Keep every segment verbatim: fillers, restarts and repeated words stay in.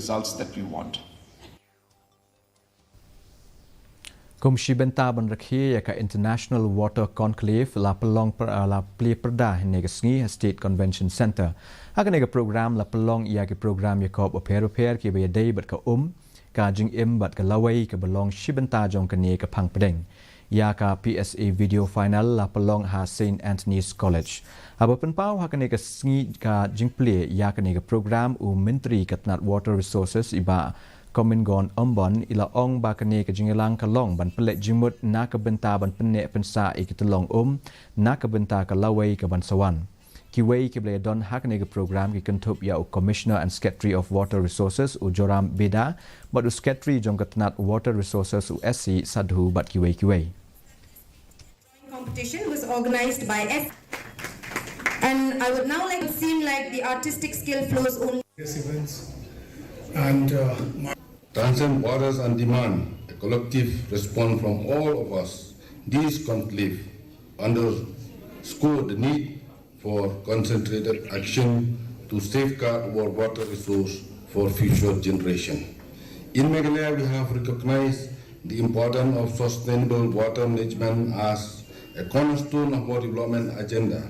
results that we want. Kum shi bynta ban rakhe ïa ka International Water Conclave la pynlong per, la plie pyrda hynne ka sngi ha State Convention Centre. Ha kane ka program la pynlong ïa ki program ïakob bapher bapher kiba ïadei bad ka um, ka jingim bad ka lawei kaba long shi bynta jong kane ka phang pdeng. Ïa ka P S A video final la pynlong ha Saint Anthony's College. Haba pynpaw ha kane ka sngi ka jingplie ïa kane ka program, u Myntri ka tnat Water Resources i Bah Comingone Ymbon i la ong ba kane ka jingïalang ka long ban pynleit jingmut na ka bynta ban pynneh pynsah ïa ki tyllong um na ka bynta ka lawei ka ban sa wan. Kiwei kiba la ïadon ha kane ka program ki kynthup ïa u Commissioner and Secretary of Water Resources u Joram Beda bad u Secretary jong ka tnat Water Resources u S C Sadhu bad kiwei kiwei. Competition was organized by S. And I would now like to seem like the artistic skill flows only. Events and uh, Transcend borders and demand a collective response from all of us. This conclave underscored the need for concentrated action to safeguard our water resource for future generation. In Meghalaya, we have recognized the importance of sustainable water management as a cornerstone of our development agenda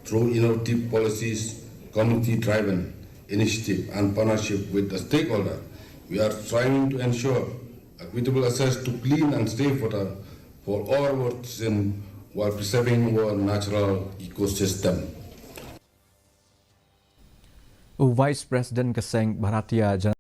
through innovative policies, community-driven initiative, and partnership with the stakeholder. We are striving to ensure equitable access to clean and safe water for all our citizens while preserving our natural ecosystem. U Vice President ka seng Bharatiya Janata